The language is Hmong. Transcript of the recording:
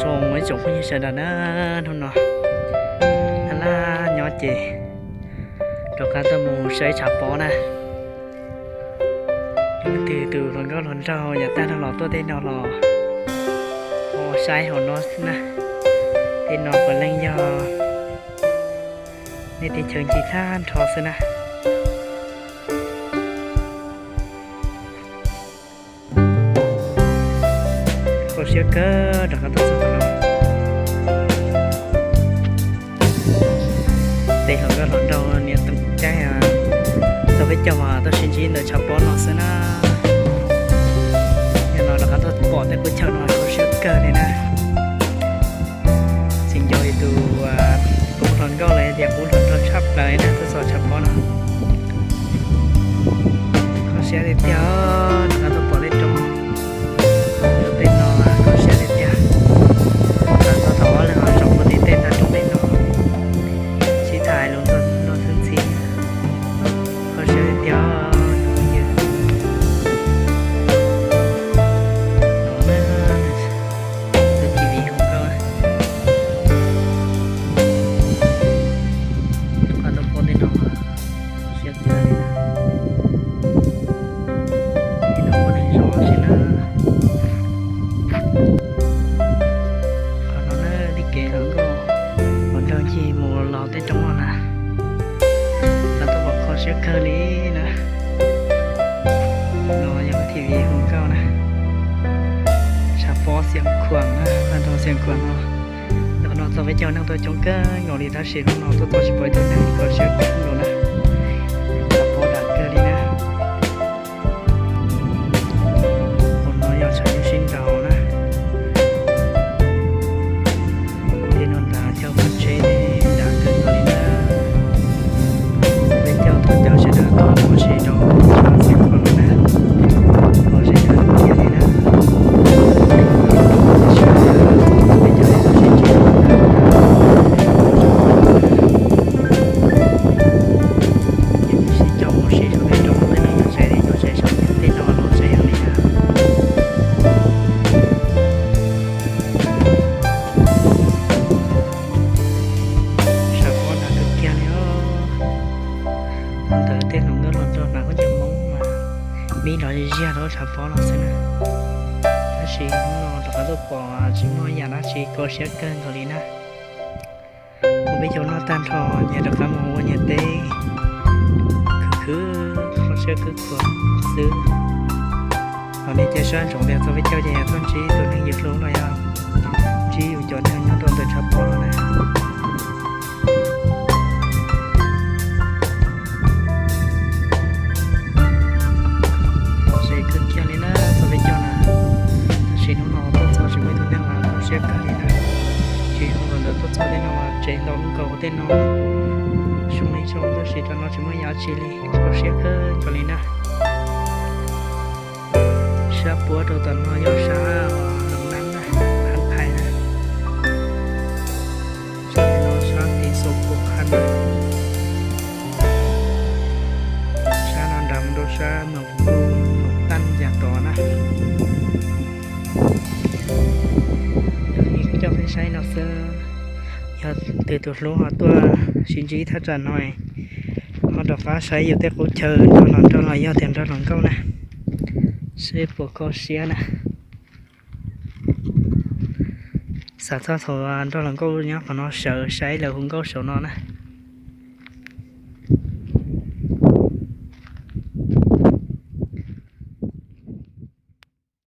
Zoo ib tsoom phooj ywg sawv daws na, hnub no laj laj nyob ces rov qab tuaj mus saib tshav pob na. Leej twg tus hluas nkauj hluas nraug yav tag los tuaj tej no los ua saib hauv no xwb na. Tej no puav leej yog nej teb chaws ncig tag nrho xwb na. Kho siab kawg rov qab tuaj txog qhov no. Tej hluas nkauj hluas nraug niam caij tau peb caug mas tuaj sib ntsib ntawm tshav pob no xwb na. Yog no rov qab tuaj pom tej qub chaw no kho siab kawg li na. Tsis nco tus qub hluas nkauj los tias qub hluas nraug tshaj plaws na tuaj txog tshav pob no. Kho siab tiag tiag, rov qab tuaj pom tej roob. Tej no kho siab tiag tiag. Rov qab thaum ob leeg tsoom kwv tij tej ntawd roob tej no sib tham lus luag xwb ntxhi. Kho siab tiag tiag. Tus T V hu nkauj, tus qab tuaj pom tej no mas siab kawg li na. Tej no muaj neeg zov tsis na. Qhov no na tej kev hluas nkauj hluas nraug ncig mus los tej roob no na. Rov qab tuaj pom kho siab kawg li na. No yog T V hu nkauj na. Tshav pob Xiav Khuam na, pab nrog Xiav Khuam no. Ntawm no txog peb caug neeg tuaj coob kawg nkaus li tab sis hnub no tuaj txog tsis pom ib tug neeg, kho siab kawg nkaus na. Tshav pob dav kawg li na. Hauv no yog tshav nyooj sib nraus na. Tej no nrad cog pov tseg dav kawg nkaus li na. Peb caug tuaj caum sawv daws tuaj ua si rau sab Xiav Khuam no na. Ua si kawg nkaus li na. Peb caug tuaj sib ntsib rau sab Xiav Khuam no na. Sib cog mus si saum tej roob tej no yog tsev li, yog tsev saum tej no los tsev yog li na. Tshav pob dav kawg kiag li os. Ntawm tej hluas nkauj hluas nraug hnav khaub ncaws Hmoob mas nyob nrov ziag rau tshav pob no xwb na. Tab sis hnub no rov qab tuaj pom tsis muaj yam dab tsi, kho siab kawg nkaus li na. Ua peb caug noj tag nrho ces rov qab mus ua niam teb khwv khwv, kho siab khwb khuav xwb. Ho nej caij sab ntsoov tias txog peb caug ces yog tuaj ntsib tus neeg yus hlub los yog ntsib yus cov neeg nyob rau ntawm tshav pob no na. Los ze kawg kiag li na txog peb caug na. Tab sis hnub no tuaj txog tsis muaj ib tug neeg mas kho siab kawg li na. Tsis zoo li ntawd tuaj txog tej no mas tsev ntau nkaus tej no. Xyoo li xyoo tab sis tam no tsis muaj yam dab tsi li, kho siab kawg nkaus li na. Sab puab rau tom no yog sab Loos Nab na, Phab Phais na. Sab no sab Tiv Xos Pus Qhas na. Sab no nram rau sab Noom Pus, Noom Taj Yam tod na. Coj peb saib no xwb, yog twg tus hlub ho tuaj sib ntsib thaj tsam no, ho rov qab saib yus tej qub chaw nrog hluas nraug los yog tias nrog hluas nkauj na, seb puas kho siab na. Xav txog thaum nrog hluas nkauj nyob qhov no sawv saib lawv hu nkauj saum no na.